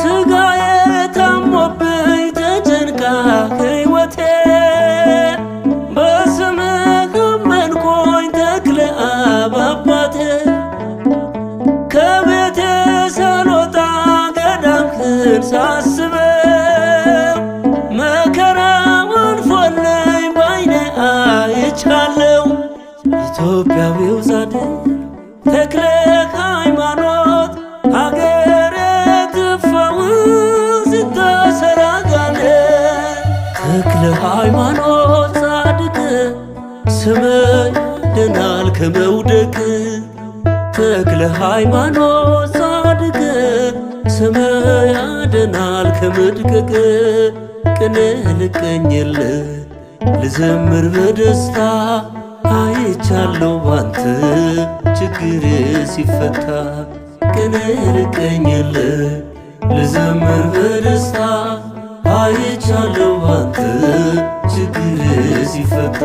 ስጋዬ ታሞብኝ ተጨንቃ ሕይወቴ በስምህ አመንኩኝ ተክለ አብ አባቴ። ከቤቴ ሳልወጣ ገዳምህን ሳስበው መከራው አልፎልኝ ባይኔ አይቻለው። ኢትዮጵያዊው ጻድቅ ተክለ ሃይማኖት ሀገሬ ትፈውስ ተሰራጋለ። ተክለ ሃይማኖት ጻድቅ ስምህ ያድናል ከመውደቅ። ተክለ ሃይማኖት ጻድቅ ስምህ ያድናል ከመድቀቅ። ቅኔ ልቀኝልህ ልዘምር በደስታ አይቻለሁ ባንተ ችግር ሲፈታ። ቅኔ ልቀኝልህ ልዘምር በደስታ አይቻለሁ ባንተ ችግር ሲፈታ።